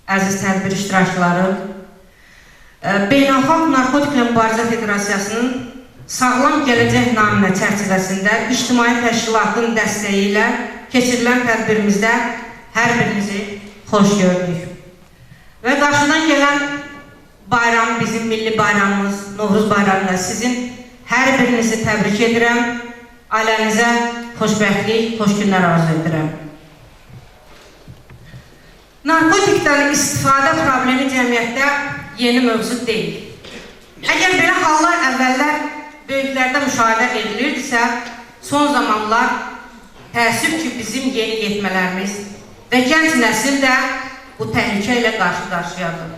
əziz tədbir iştirakçıları, Beynəlxalq Narkotiklə Mübarizə Federasiyasının Sağlam Gələcək naminə çərçivəsində ictimai təşkilatın dəstəyi ilə keçirilən tədbirimizdə hər birinizi xoş gördük. Və qarşıdan gələn bayram, bizim milli bayramımız, Novruz bayramı ilə sizin hər birinizi təbrik edirəm. Ailənizə xoşbəxtlik, xoş günlər arzu edirəm. Narkotikdən istifadə problemi cəmiyyətdə yeni mövzu deyil. Əgər belə hallar əvvəllər böyüklərdə müşahidə edilirdisə, son zamanlar təəssüf ki, bizim yeni yetmələrimiz və gənc nəsil də bu təhlükə ilə qarşı-qarşıyadır.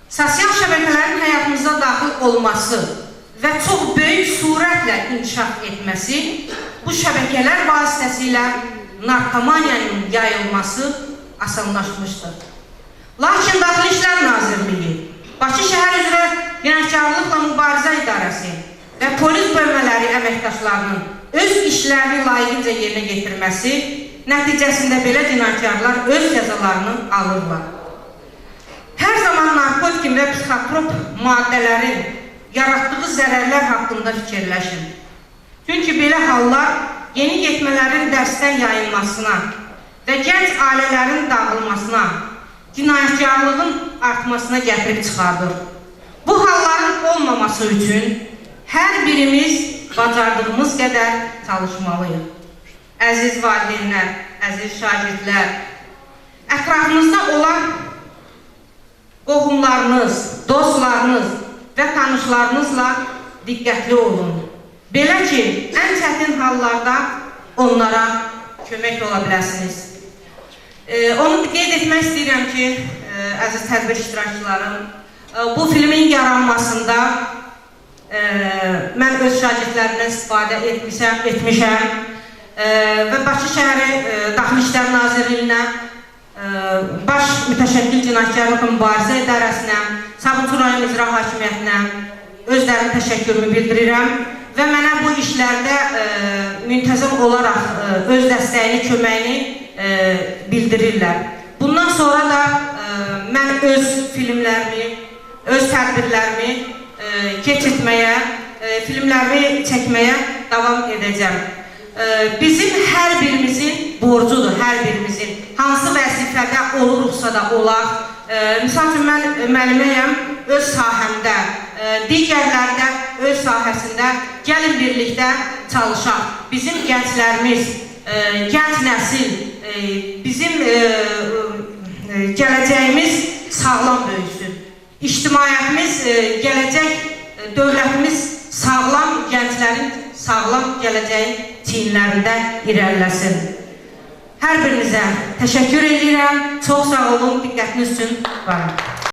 Sosial şəbəkələrin həyatımıza daxil olması və çox böyük sürətlə inkişaf etməsi, bu şəbəkələr vasitəsilə narkomaniyanın yayılması asanlaşmışdır. Lakin Daxili İşlər Nazirliyi, Bakı şəhər üzrə Cinayətkarlıqla Mübarizə İdarəsi və polis bölmələri əməkdaşlarının öz işlərini layiqincə yerinə yetirməsi nəticəsində belə cinayətkarlar öz cəzalarını alırlar. Hər zaman narkotik və psixotrop maddələrin yaratdığı zərərlər haqqında fikirləşin. Çünki belə hallar yeni yetmələrin dərsdən yayınmasına və gənc ailələrin dağılmasına, cinayətkarlığın artmasına gətirib çıxardır. Bu halların olmaması üçün hər birimiz bacardığımız qədər çalışmalıyıq. Əziz valideynlər, əziz şagirdlər, ətrafınızda olan qohumlarınız, dostlarınız və tanışlarınızla diqqətli olun. Belə ki, ən çətin hallarda onlara kömək ola biləsiniz. Onu qeyd etmək istəyirəm ki, əziz tədbir iştirakçılarım, bu filmin yaranmasında mən öz şagirdlərimdən istifadə etmişəm və Bakı şəhəri Daxili İşlər Nazirliyinə, Baş Mütəşəkkil Cinayətkarlıqla Mübarizə İdarəsinə, Sabunçu rayon İcra Hakimiyyətinə özlərinin təşəkkürümü bildirirəm və mənə bu işlərdə müntəzəm olaraq öz dəstəyini, köməyini bildirirlər. Bundan sonra da mən öz filmlərimi, öz tədbirlərimi keçirtməyə, filmlərimi çəkməyə davam edəcəm. Bizim hər birimizin borcudur, hər birimizin. Hansı vəzifədə oluruqsa da olaq. Misal üçün, mən müəlliməyəm öz sahəmdə, digərləri də öz sahəsində. Gəlin birlikdə çalışaq. Bizim gənclərimiz, gənc nəsil, bizim gələcəyimiz sağlam böyüsün. İctimaiyyətimiz, gələcək dövlətimiz sağlam gənclərin, sağlam gələcəyin çiyinlərində irəliləsin. Hər birinizə təşəkkür edirəm. Çox sağ olun, diqqətiniz üçün varım.